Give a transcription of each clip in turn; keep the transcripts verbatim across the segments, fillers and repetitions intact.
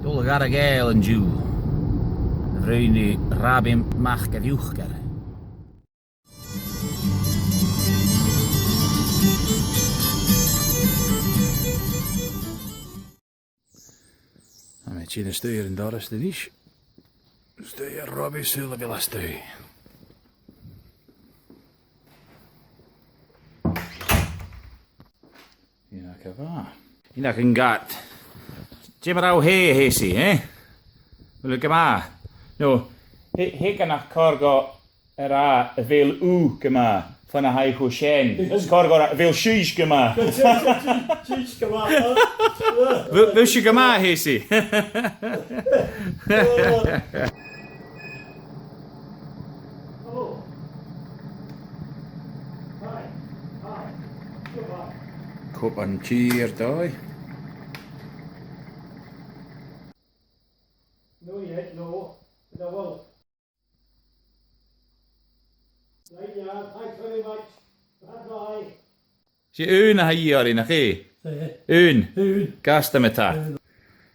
Dol a dh'Earra-Ghàidheal an-diugh, a bhruidhinn ri Rabbie Mac a' Bhiùcair. Tha mi a' tighinn a-staigh air an doras a-nis. A-staigh air Robbie, saoil a bheil e a-staigh. Ina cava. Ina cungat. Dè mar a tha thu, a Sheasaidh, eh? A bheil thu gu math? No, thig, thig an-dràsta, cò aig a bheil thu gu math, far na tha thu a' seinn. Is cò aig a bheil sibh gu math. Sibh gu math, huh? A bheil, a bheil sibh gu math, a Sheasaidh? Cupan tì air dòigh. No, yet, no. No, well. Right, yeah, thanks very much. Bye-bye. 'S e aon a th' againn, nach e? Eh. Aon. Aon. Gasta ma-thà. Aon.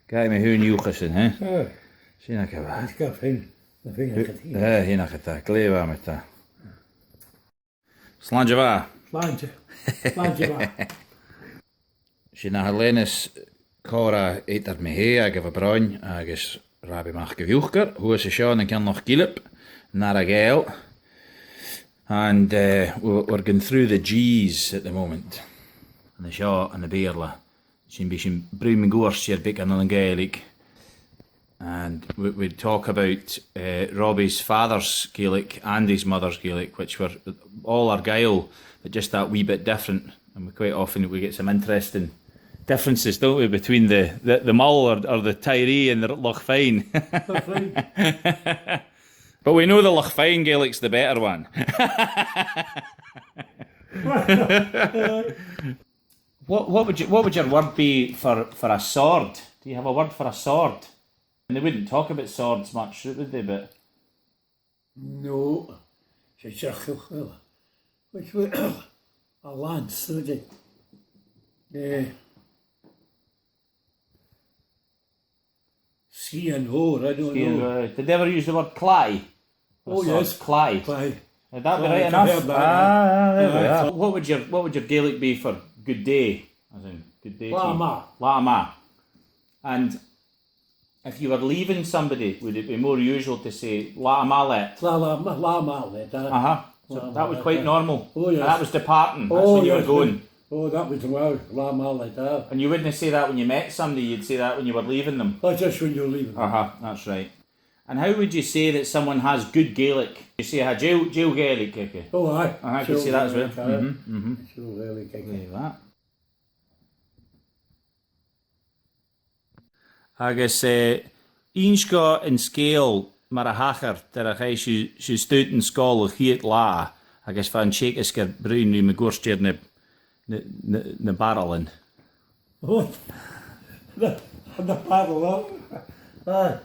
Gabhaidh mi aon dhutsa-san, eh? Eh. Sin agad e. Is gabh fhèin. Na fhèin agad e. Eh, sin agad e. Glè mhath ma-thà. Slàinte mhath. Slàinte. Slàinte mhath. Sin a tha leanas còmhradh eadar mi fhèin, Agaibh a Bròin, agus Rabbie Mac a' Bhiùcair, shuas an seo ann an Ceann Loch Gilb, an Earra-Ghàidheal. And, eh, we're, we're going through the G's at the moment. An seo ann am Beurla. Sin, bidh sinn a' bruidhinn mun cuairt air beagan ann an Gàidhlig. And we, we talk about, eh, Robbie's father's Gaelic and his mother's Gaelic, which were all Argyll, but just that wee bit different. And we quite often, we get some interesting differences, don't we, between the, the, the mull or, or the Tiree and the Loch Fyne. Loch Fyne. But we know the Loch Fyne Gaelic's the better one. What, what would you, what would your word be for, for a sword? Do you have a word for a sword? And they wouldn't talk about swords much, would they? But no. 'S e seachd, well, which way, a lance, isn't it? Eh. Sgian mhòr, I don't know. Sgian mhòr. Did they ever use the word claidhe? Oh, yes. Claidhe. Claidhe. Would that be right enough? Ah, there we are. Aye. What would your, what would your Gaelic be for good day? As in, good day to you. Latha math. Latha math. And if you were leaving somebody, would it be more usual to say, "Latha math leat"? Latha, latha ma-, latha math leat, aye. Uh-huh. So that was quite normal. Oh, yes. And that was departing. That's when you were going. Oh, that was, well, latha math leat, aye. And you wouldn't say that when you met somebody, you'd say that when you were leaving them. That's just when you're leaving them. Uh-huh, that's right. And how would you say that someone has good Gaelic? You say, "Tha deagh, deagh Ghaelic aice." Oh, aye. Uh-huh, I could say that as well. Deagh Ghaelic, aye. Mm-hmm, mm-hmm. Deagh Ghaelic aice. Glè mhath. Agus, eh, innis dhomh an sgeul mar a thachair, nuair a chaidh sibh, sibh a-staigh dhan sgoil a' chiad latha, agus bha an teagasg air bruidhinn ri mun cuairt air na, na, na, na baraillean. Oh, na, na baraillean. Ah,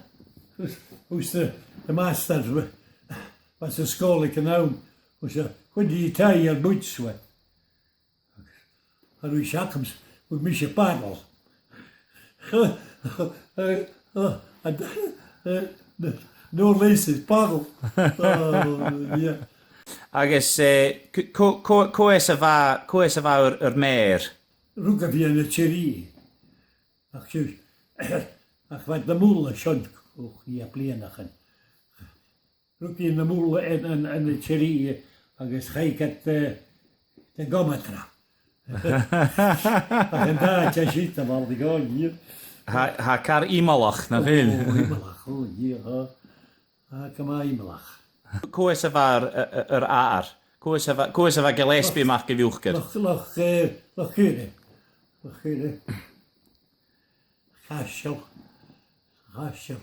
thuirt, thuirt the, the master, bha, bha sa sgoil aig an àm, thuirt e, "When do you tie your boots with?" Agus thuirt mise, "With mise barrel." Eh, eh, and, eh, no laces, barrel. Oh, yeah. Agus, eh, c-, cò, cò, cò às a bha, cò às a bha ur, ur màthair? Rugadh i ann an Tiriodh. Ach siud, ach bha i na muile son, o, chì a' bhliadhnaichean. Rugadh i na muile ann, ann, ann an Tiriodh agus chaidh i gu, eh, gu Gomatra. Ach an-dràsta tha i a' dol a dh'fhaicinn. Tha, tha car iomallach, nach eil? O, iomallach, o, yeah, tha. Tha gu math iomallach. Cò às a bha ur, ur, ur athair? Cò às a bha, cò às a bha Gilleasbaig Mac a' Bhiùcair? Loch, Loch, eh, Loch Cuirre. Loch Cuirre. Caisteal. Caisteal.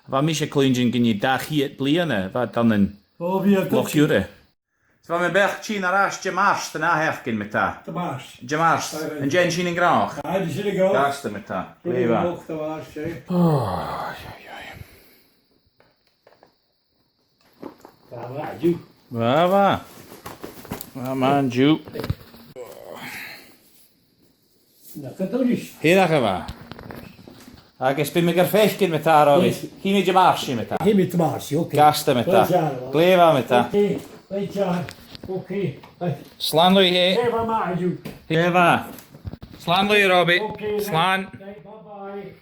Bha mise a' cluinntinn gun e dà cheud bliadhna a bha iad ann an Loch Cuirre. O, bha. So bha mi a' beachdachadh a' tighinn air ais Dimàirt an ath-sheachdain ma-thà. Dimàirt. Dimàirt. Aye, aye. An dèan sinn an gnothach? Aye, dèan sinn an gnothach. Gasta ma-thà. Glè mhath. An gnothach Dimàirt, eh? Oh, aye, aye, aye. Bha, bha, an-diugh. Bha, bha. Bha, bha, an-diugh. Na, cò dha-rìribh? Sin agad e. Agus bidh mi gur faicinn ma-thà, Robbie. Yes. Chì mi Dimàirt, ma-thà. Chì mi Dimàirt, ok. Gasta ma-thà. Glè mhath ma-thà. Ok, right, John. Ok. Slàn leibh, eh? Glè mhath, Matthew. Glè mhath. Slàn leibh, Robbie. Ok, right. Slàn. Right, bye-bye.